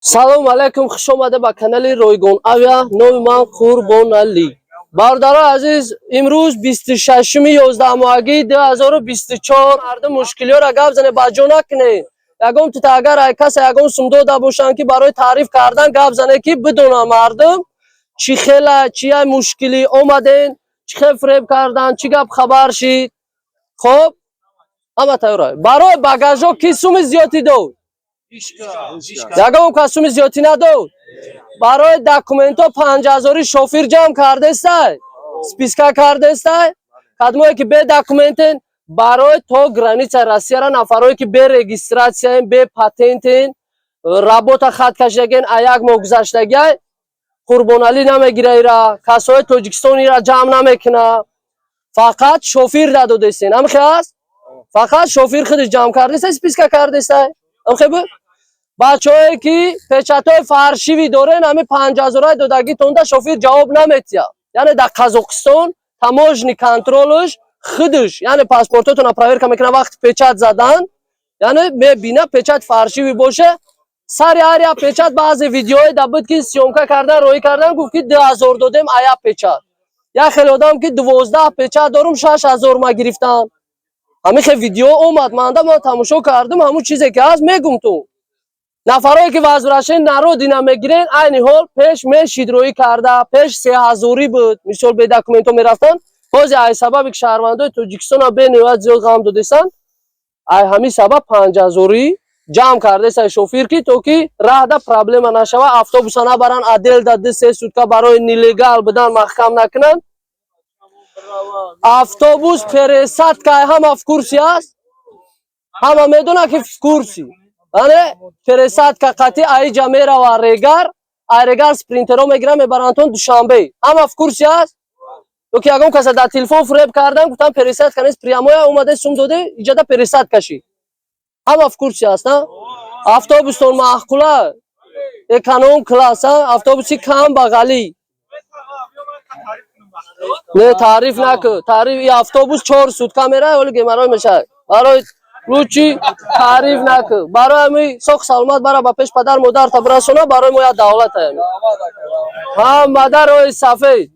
Салому алайкум, хуш омада ба канали Ройгон Авиа. Номи ман Қурбоналӣ. Бародарои азиз, имрӯз 26-уми 11 моҳагии 2024. Мардум, мушкилиёро гап зане, ба ҷо накунед. Ягон тута агар ай касе ягон сум дода бошанд, ки барои таъриф кардан гап зане, ки бидонам мардум чӣ хела, чи ай мушкилӣ омаден, чӣ хел фиреб кардан, чӣ гап хабар шид. Хоб, ҳама тайёра. Барои багажҳо ки суми зиёдӣ дод? Ягон кас суми зиёдтӣ надод? Барои документҳо 5000-и шофир ҷамъ кардестай, списка кардестай. Кадмое ки бе документен, барои то граница Россияра, нафарое ки бе регистрация ен, бе патентен, работа хат кашидаген, а як моҳ гузаштагиай, Қурбоналӣ намегира ира, касои Тоҷикистон ира ҷамъ намекуна. Фақат шофир дадодестен, ҳамихе аст. Фақат шофир худаш ҷамъ кардестай, списка кардестай, ҳамихе буд. Бачаҳое ки печатҳои фальшивый дорен, ҳами 5000-аи додагитонда шофир ҷавоб наметиҳад. Яъне дар Қазоқистон таможенный контроль ш худаш, яъне паспортотона проверка мекунад вақти печать задан, яъне мебина, печать фальшивый боша, сари ҳар як печать. Баъзе видеои да буд, ки съёмка кардан, роҳӣ кардан, гуфт, ки 2000 додем а як печать. Як хеле одам, ки 12 печать дорум, 6000 ма гирифтан. Ҳамин хел видео омад манда, ман тамошо кардам. Ҳамун чизе ки ҳаст, мегум. Ту нафарое ки возвращение на родина мегирен, айни ҳол пеш мешид роҳӣ карда, пеш 3000-ӣ буд, мисол, бе документҳо мерафтанд. Ҳозир ай сабаби ки шаҳрвандои Тоҷикистона бениҳоят зиёд ғам додестанд, ай ҳамин сабаб 5000-ӣ ҷамъ кардеста шофир, ки то ки раҳда проблема нашава, автобуса набаранд отделда, 2-3 сутка барои нелегал будан маҳкам накунанд. Автобус пересадка, ҳама в курсе аст, ҳама медонад, ки в курсе. Ане пересадка қатӣ аиҷа мерава Регар, ай Регар спринтеро мегиран, мебарандтон Душанбе. Ҳама в курсе аст? Ё ки ягон каса дар телефон фиреб кардан, гуфтан пересадка нест, прямоя омаде, сум доде, иҷада пересадка шид. Ҳама в курсе аст, на? Автобустон маъқула, эконом класс, автобуси кам бағалӣ. Не, таъриф накун, таъриф. И автобус 4 сутка мерава, оли геморрой мешавад. Барои лучше таъриф накун. Барои ҳами соқ саломат бара, ба пеш падар модарта бирасона. Барои мо як давлат ҳами ҳамада роҳи сафед.